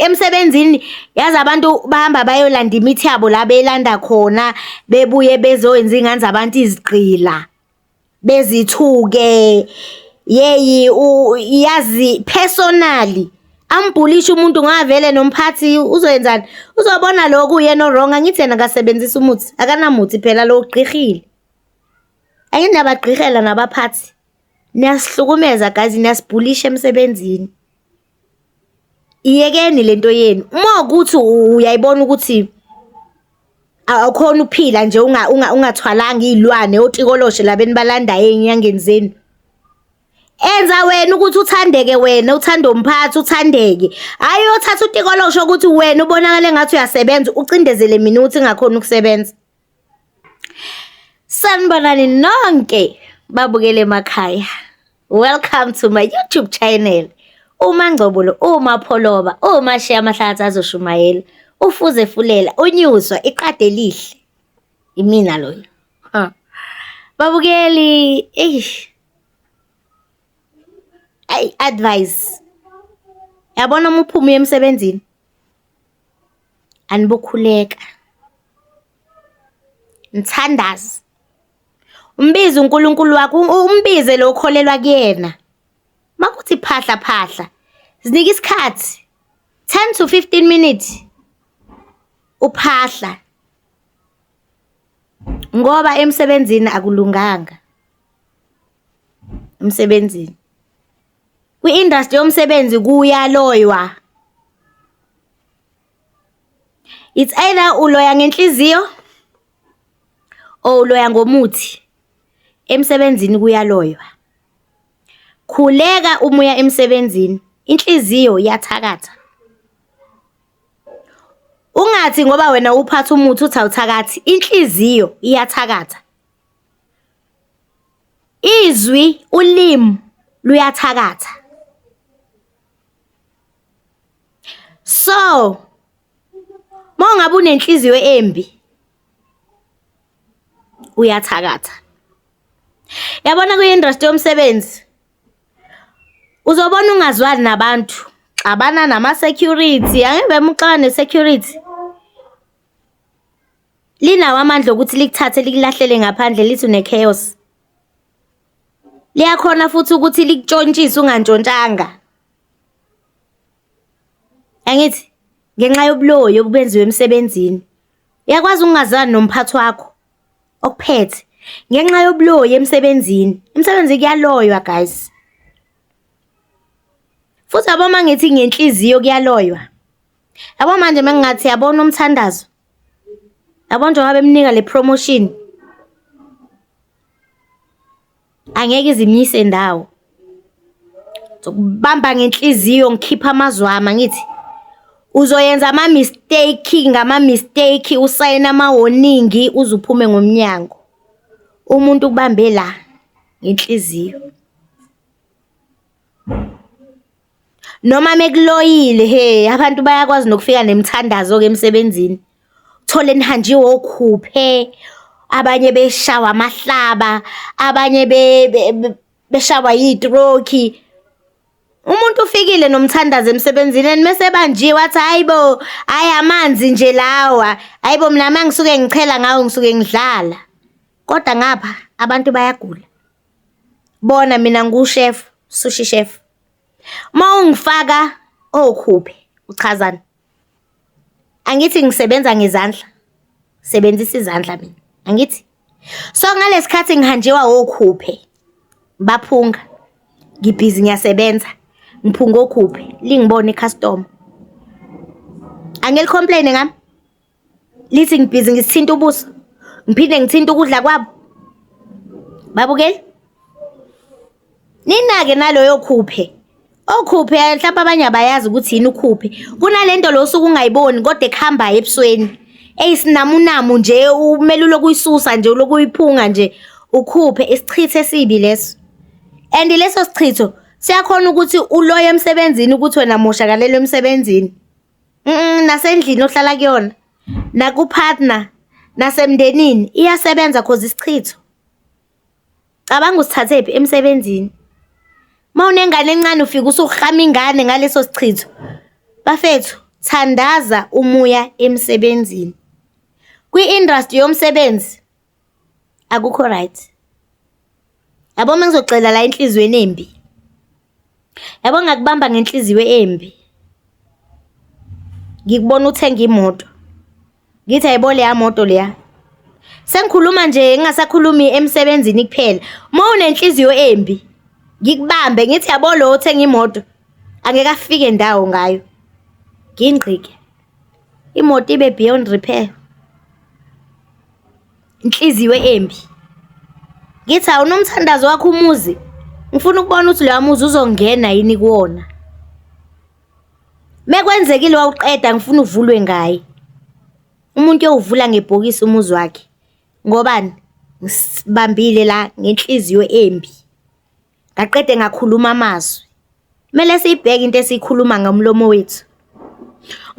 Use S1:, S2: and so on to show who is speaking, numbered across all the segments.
S1: Emsebenzini yazi abantu bahamba bayolanda imithi yabo la beyilanda khona, bebuye bezoyenza iy'ngane zabantu izigqila, bezithuke. Yeyi yazi personally, ambhulishe umuntu ngoba vele nomphathi uzoyenzani? Uzobona lo kuwuyena o-wrong, angithi yena akasebenzisi umuthi, akanamuthi phela lo ugqihile. Angithi niyabagqihela nabaphathi? Niyasihlukumeza guys, niyasibhulisha emsebenzini. Iyekeni lento yenu. Uma kuwukuthi uyayibona ukuthi awukhoni ukuphila nje ungathwalanga iy'lwane otikoloshe laba enibalandayo ey'nyangeni zenu. Enza wena ukuthi uthandeke wena, uthande umphathi, uthandeke. Hhayi uyothatha utikoloshe ukuthi wena ubonakale engathi uyasebenza, ucindezele mina ukuthi ngingakhoni ukusebenza. Sanibonani nonke babukele emakhaya. Welcome to my YouTube channel. UMangcobo lo, uMapholoba, uMashiya amahlathi azoshumayela, ufuze fulela, unyuswa iqade elihle. Imina loyo. Ha. Babukeli, eish. Ayi advice. Yabona uma uphuma uye emsebenzini. Anibokhuleka. Nithandaze. Umbize uNkulunkulu wakho, umbize lo okholelwa kuyena. Makuthi phahla phahla, zinike isikhathi 10 to 15 minutes uphahla ngoba emsebenzini akulunganga. Emsebenzini. Kwi-industry yomsebenzi kuyaloywa. It's either uloya ngenhliziyo or uloya ngomuthi. Emsebenzini kuyaloywa. Khuleka uma uya emsebenzini, inhliziyo iyathakatha. Ungathi ngoba wena uphatha umuthi uthi awuthakathi, inhliziyo iyathakatha. Izwi, ulimi luyathakatha. So, uma ungabe unenhliziyo embi, uyathakatha. Yabona kwi-industry yomsebenzi, uzobona ungazwani nabantu, xabana nama-security, angeke uma uxabana ne-security. Linawo amandla okuthi likuthathe likulahlele ngaphandle lithi une-chaos. Liyakhona futhi ukuthi likutshontshise ungantshontshanga. Angithi ngenxa yobuloyi obubenziwe emsebenzini. Uyakwazi ukungazwani nomphathi wakho okuphethe ngenxa yobuloyi emsebenzini. Emsebenzini kuyaloywa guys. Futhi yabo uma ngithi ngenhliziyo kuyaloywa. Yabo manje uma ngingathi yabona umthandazo. Yabo njengoba bemnika le promotion. Angeke ize imyise ndawo. Ngizokubamba ngenhliziyo ngikhiphe amazwi ami angithi uzoyenza ama-mistake ngama-mistake usayine ama-warning uze uphume ngomnyango. Umuntu ukubambe la ngenhliziyo. Noma mekuloyile he abantu bayakwazi nokufika nemithandazo-ke emsebenzini. Uthole nihanjiwe okhuphe, abanye beshawa amahlaba, abanye beshawa yitroki. Umuntu ufikile nomthandazo emsebenzini and mese ebanjiwe wathi hayi bo, hhayi amanzi nje lawa, hhayi bo mina uma ngisuke ngichela ngawo ngisuke ngidlala. Kodwa ngapha abantu bayagula. Bona mina ngiwushefu, sushi chef. Uma ungifaka okhuphe uchazani? Angithi ngisebenza ngezandla, sebenzisa izandla mina, angithi? So ngalesi khathi ngihanjiwa okhuphe, baphunga, ngibhizi ngiyasebenza, ngiphunga okhuphe, lingibone i-customer. Angeke li-complain-e ngami? Lithi ngibhizi ngisithinta ubuso, ngiphinde ngithinte ukudla kwabo. Babukeli? Ninake naloyo khuphe. Okhuphe mhlawumbe abanye abayazi ukuthi yini ukhuphe. Kunalento lo osuke ungayiboni kodwa ekuhambayo ebusweni. Eyisinamunamu nje umele ulokhu uyisusa nje ulokhu uyiphunga nje ukhuphe isichitho esibi leso. And leso sichitho siyakhona ukuthi uloye emsebenzini ukuthi wena moshakalelwe emsebenzini. Nasendlini ohlala kuyona, naku-partner, nasemndenini iyasebenza cause isichitho. Cabanga usithathephi emsebenzini. Uma unengane encane ufike usuhama ingane ngaleso sichitho. Bafethu, Thandaza umuya emsebenzini. Kwi-industry yomsebenzi akukho right. Yabo uma ngizogxila la enhliziyweni embi, yabo ngingakubamba ngenhliziyo embi, ngikubona uthenga imoto, ngithi hayibo leya moto leya. Sengikhuluma nje ngingasakhulumi emsebenzini kuphela. Uma unenhliziyo embi, ngikubambe ngithi yabo lo othenga imoto angeke afike ndawo ngayo. Ngingqike. Imoto ibe beyond repair. Inhliziyo embi. Ngithi awunomthandazo wakho umuzi. Ngifuna ukubona ukuthi loya muzi uzongena yini kuwona. Mekwenzekile wawuqeda ngifuna uvulwe ngaye. Umuntu uyowuvula ngebhokisi umuzi wakhe. Ngobani? Ngisibambile la ngenhliziyo embi. Ngaqede ngakhuluma amazwi. Kumele siyibheke into esiyikhuluma ngomlomo wethu.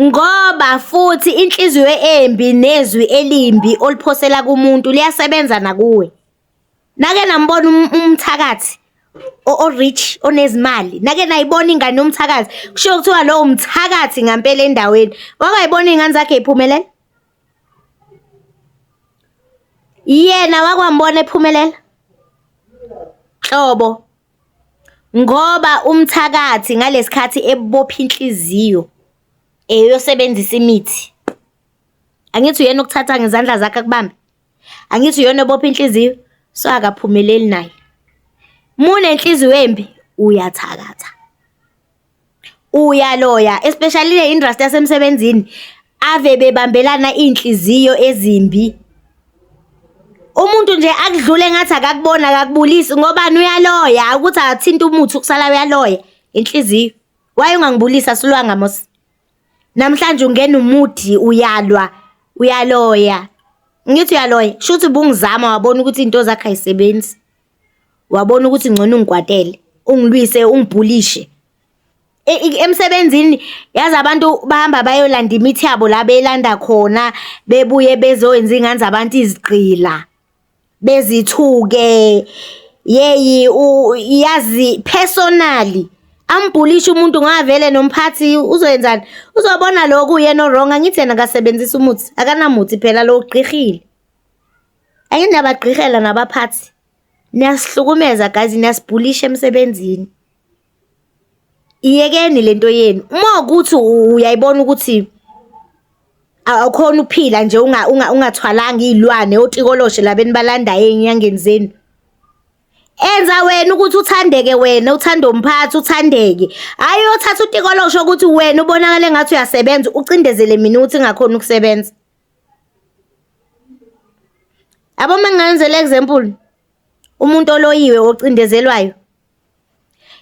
S1: Ngoba futhi inhliziyo embi nezwi elimbi oliphosela kumuntu liyasebenza nakuwe. Nake nambona um, umthakathi o-rich onezimali nake nayibona ingane yomthakathi kushiwo kuthiwa lowo mthakathi ngampela endaweni wakayibona iy'ngane zakhe y'phumelela yena wakwambona ephumelela nhlobo ngoba umthakathi ngalesikhathi ebopha inhliziyo eyosebenzisa imithi angithi uyena okuthatha ngezandla zakhe akubambe angithi uyona obopha inhliziyo so akaphumeleli naye munenhliziyo embi uyathakatha uyaloya especially le industry yasemsebenzini ave bebambelana iy'nhliziyo ezimbi umuntu nje akudlule ngathi akakubona akakubulisi ngobani uyaloya ukuthi akathinta umuthi ukusala uyaloya inhliziyo waye ungangibulisa silwanga mos namhlanje ungena umuthi uyalwa uyaloya ngithi uyaloya shuthi bungizama wabona ukuthi into zakhe ayisebenzi wabona ukuthi ngcono ungikwatele ungilwise ungibhulishe e, emsebenzini yazi abantu bahamba bayolanda imithi yabo la belanda khona bebuye bezowenza iy'ngane zabantu izigqila bezithuke yeyi yazi personally ambhulishe umuntu ngavele nomphathi uzoyenzani uzobona lokhu uyena o-wrong angithi yena akasebenzisa umuthi akanamuthi phela lo ugqirhile Angithi niyabagqihela nabaphathi. Niyasihlukumeza guys, niyasibhulisha emsebenzini. Iyekeni lento yenu. Uma ukuthi uyayibona ukuthi awukhona ukuphila nje ungathwalanga iy'lwane otikoloshe laba enibalandayo ey'nyangeni zenu. Enza wena ukuthi uthandeke wena, uthande umphathi, uthandeke. Hhayi uyothatha utikoloshe ukuthi wena ubonakale ngathi uyasebenza, ucindezele mina ukuthi ngingakhoni ukusebenza. Yabo uma ngingenzela example, umuntu oloyiwe ocindezelwayo,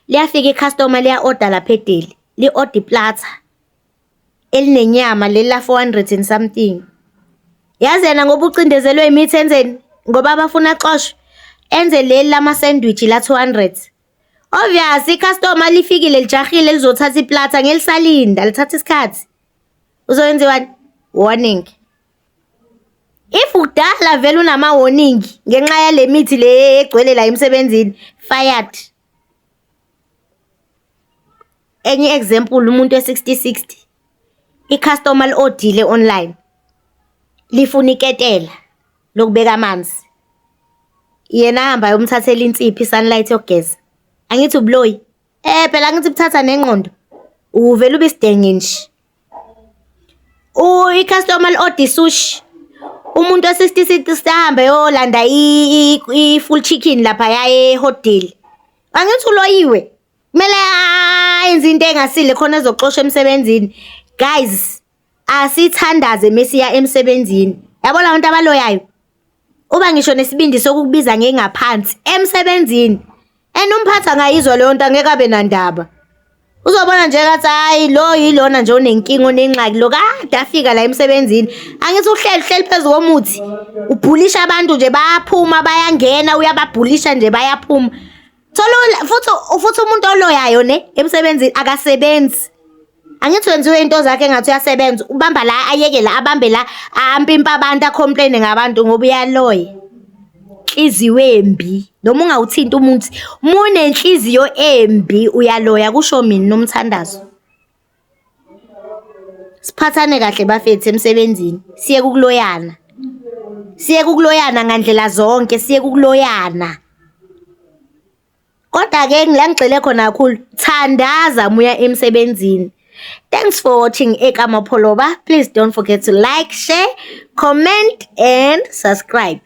S1: liyafika i-customer liya-order lapha e-deli, li-order i-platter elinenyama leli la 400 and something. Yazi yena ngoba ucindezelwe imithi enzeni? Ngoba bafuna axoshwe, enze leli lama-sandwich la 200. Obvious i-customer lifikile lijahile lizothatha i-platter ngeke lisalinda, lithatha isikhathi. Uzoyenziwani? Warning. If kudala vele unama-warning ngenxa yale mithi le egcwele la emsebenzini, fired. Enye example umuntu we-sixty sixty, i-customer li-odile online, lifuna iketela lokubeka amanzi. Yena ahambe ayomthathela insipho i-Sunlight yokugeza. Angithi ubuloyi? Eh phela angithi buthatha nengqondo. Uvele ube isidenge nje. I-customer li-order isushi. Umuntu we-sixty sixty ahambe eyolanda i-full chicken laphaya e-Hot Deal. Angithi uloyiwe? Kumele ayenze into engasile khona ezoxoshwa emsebenzini. Guys, asithandaze mesiya emsebenzini. Yabo la bantu abaloyayo? Uba ngisho nesibindi sokukubiza ngengaphansi emsebenzini. And umphathi angayizwa leyo nto angeke abe nandaba. Uzobona nje kathi hayi lo yilona nje onenkinga onengxaki lo kade afika la emsebenzini. Angithi uhleli uhleli phezu komuthi. Ubhulisha abantu nje bayaphuma bayangena uyababhulisha nje bayaphuma. Thola futhi futhi umuntu oloyayo ne emsebenzini akasebenzi. Angithi wenziwe into zakhe engathi uyasebenza ubamba la ayeke la abambe la ampimpa abantu a-complain ngabantu ngoba uyaloya. Inhliziyo embi noma ungawuthinti umuntu munenhliziyo embi uyaloya kusho mina nomthandazo. Siphathane kahle bafethu emsebenzini, siyeke ukuloyana. Siyeke ukuloyana ngandlela zonke, siyeke ukuloyana. Kodwa-ke la ngigxile khona kakhulu, thandaza muya emsebenzini. Thanks for watching Eka Mapholoba. Please don't forget to like, share, comment and subscribe.